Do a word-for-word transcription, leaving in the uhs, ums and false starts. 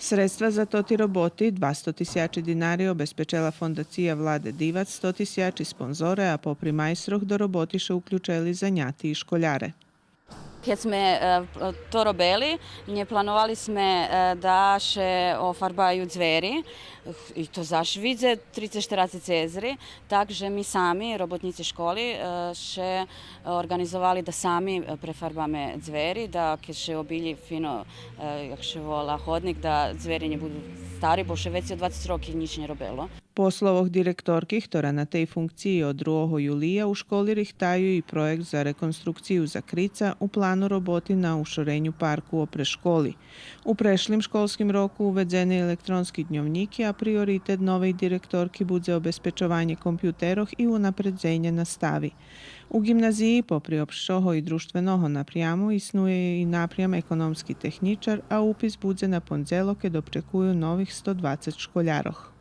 Средства за тоти роботи, двасто тисячи динари, обезпечела Фондация Владе Дивац, сто тисячи спонзоре, а попри майстрох до роботи ше уключели заняти и школяре. Кед зме, е, то робели, нє плановали зме, е, да ше офарбаю дзвери, и то заш видзе трицец-штерацец єзри, так же ми сами, роботнїци школи, е, ше орґанизовали да сами, е, префарбаме дзвери, да кед ше обилї фино, е, як ше вола, ходнїк, да дзвери нє буду стари, бо ше вецей од двацец роки нїч нє робело. По словох директорки, хтора на тей функциї од другого юлия, у школи рихтаю и проєкт за реконструкцию закрица, у плану роботи на ушореню парку опре школи. У прешлим школским року уведзени електронски дньовнїки, а приоритет новей директорки будзе обезпечованє компютерох и унапредзенє настави. У ґимназиї, попри општого и дружтвеного напряму, иснує и напрям економски технїчар, а упис будзе на пондзелок, кед очекую нових сто двацец школярох.